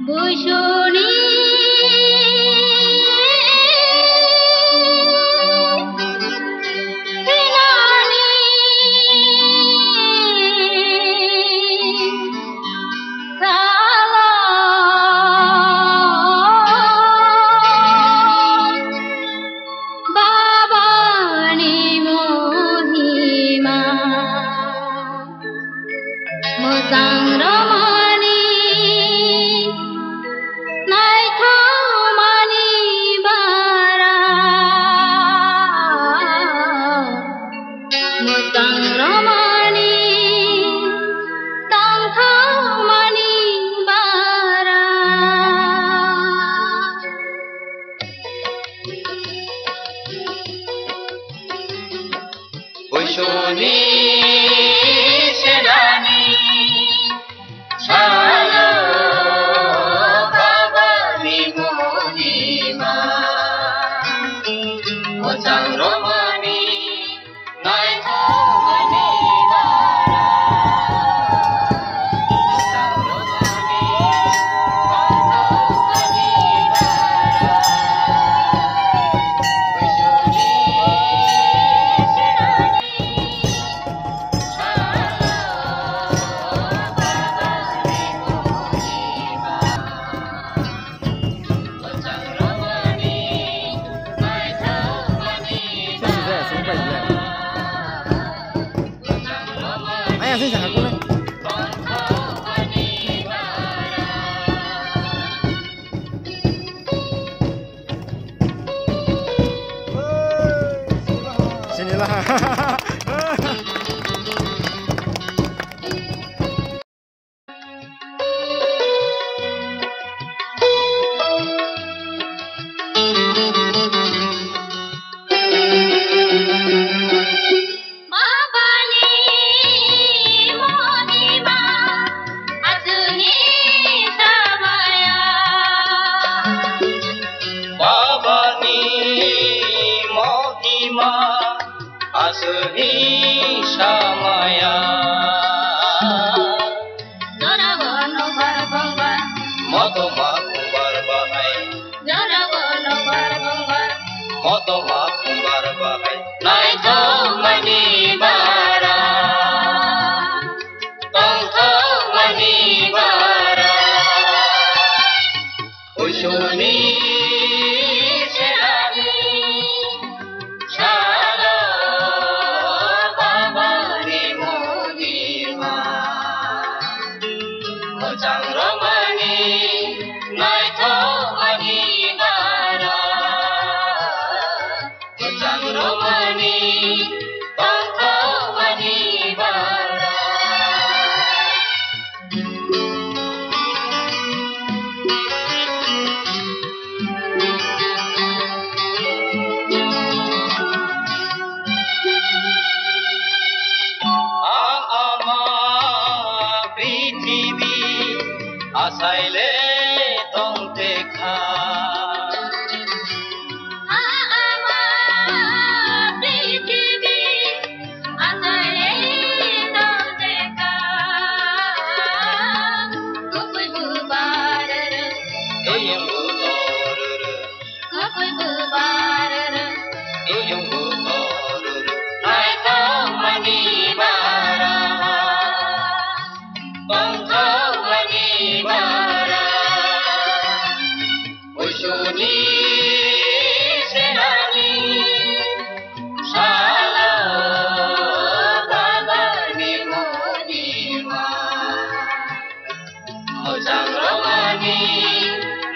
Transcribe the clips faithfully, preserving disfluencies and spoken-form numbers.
Buisuni sinani khala Babani mohima. Mwchang romani, naithokmani bara. Mwchang romani, tongthokmani bara. Buisuni senani salo Babani mohima. Mwchang romani, naithokmani bara. Ayah, sini sangat kuning. Sinilah. Babani mohima aswkni samaya. Babani mohima aswkni samaya. Jora bono bar bongba. Moto ma kumbar bahai. Jora bono bar bongba. Moto ma kumbar bahai. Naithokmani bara. Tongthokmani bara. Buisuni senani salo Babani mohima. Mwchang romani, naithokmani bara. Mwchang romani, tongthokmani bara. A ama prithibi achaile tongtekha. A ama prithibi achaile tongtekha. Kubui bubar tuyung bubar. Kubui bubar tuyung bubar. Naithokmani bara. Tongthokmani bara. Buisuni senani salo Babani mohima. Mwchang romani,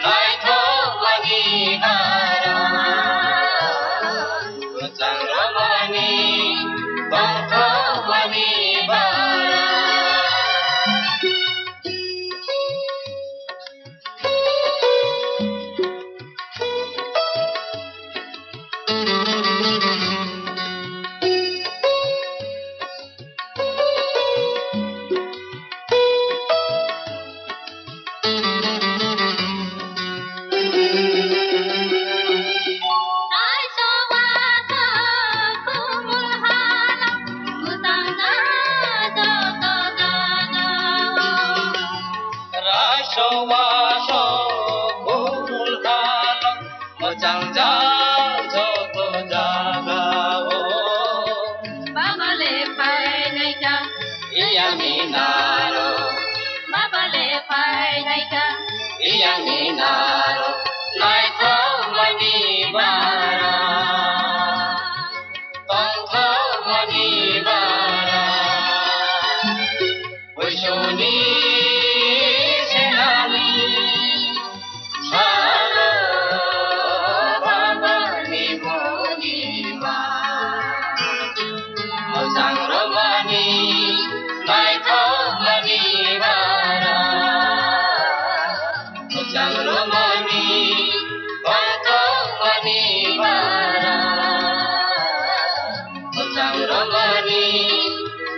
naithokmani bara. Mwchang romani, tongthokmani bara. Naro, baba le phai nai kha. Iyang ni naro, naithok mani bara. Tongthok mani bara. Buisuni senani salo babani munima. Mojang romani naithok mani bara. Mojang romani tongthok mani bara. Mojang romani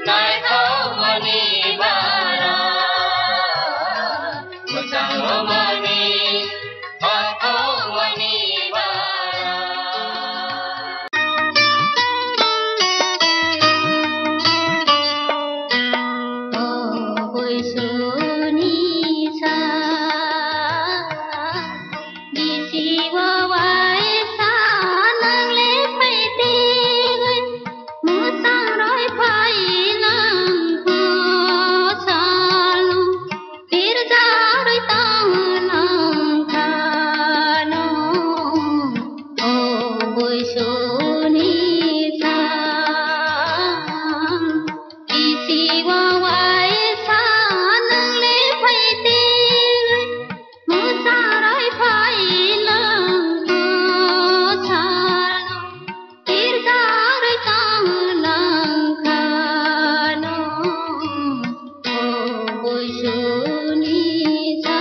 naithok mani bara. Mojang romani tongthok mani bara. O Buisuni sa. Bisi waisa nang le phaite, musang roi phai nang kho salu, tirja roi tang nang khano, o Buisuni sa. Bisi waisa nang le phaite, musang roi phai nang kho salu, tirja roi tang nang khano, o Buisuni sa.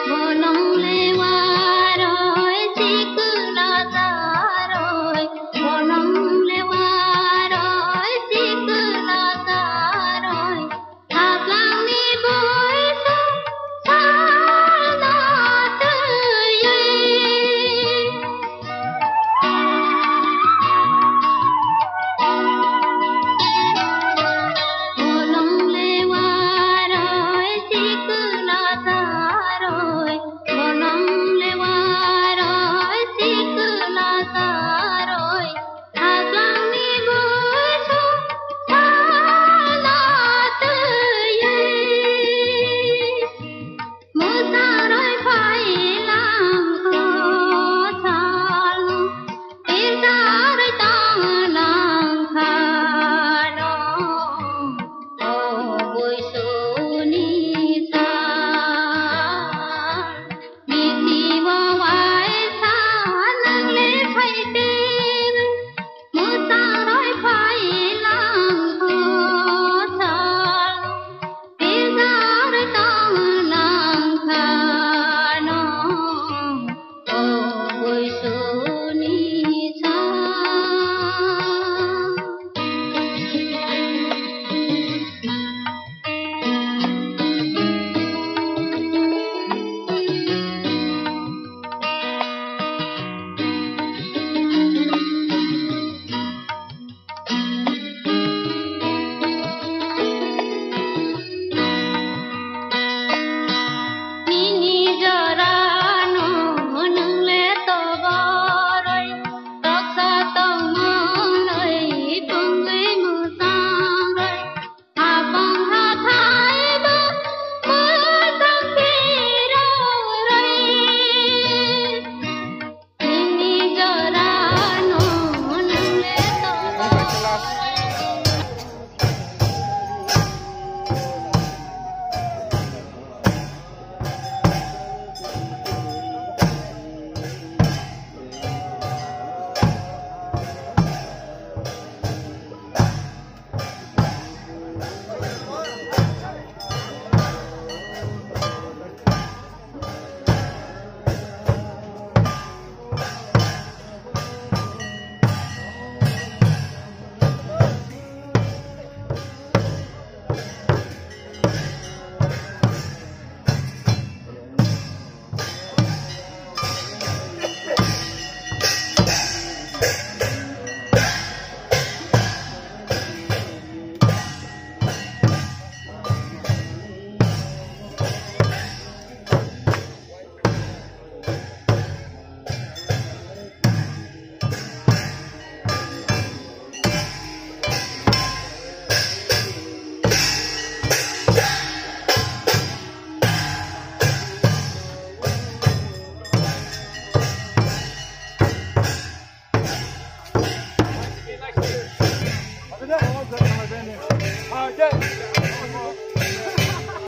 Bolong le waroi, sikla taroi. Bolong le waroi, sikla taroi. Hablangni boisa salna twiwi. Bolong le waroi, sikla taroi. Bolong le waroi, sikla taroi. Hablangni boisa salna twiwi. Musang roi phai nang kho salu, tirja roi tang nang khano, o Buisuni sa. Bisi waisa nang le phaite, musang roi phai nang kho salu, tirja roi tang nang khano, o Buisuni sa.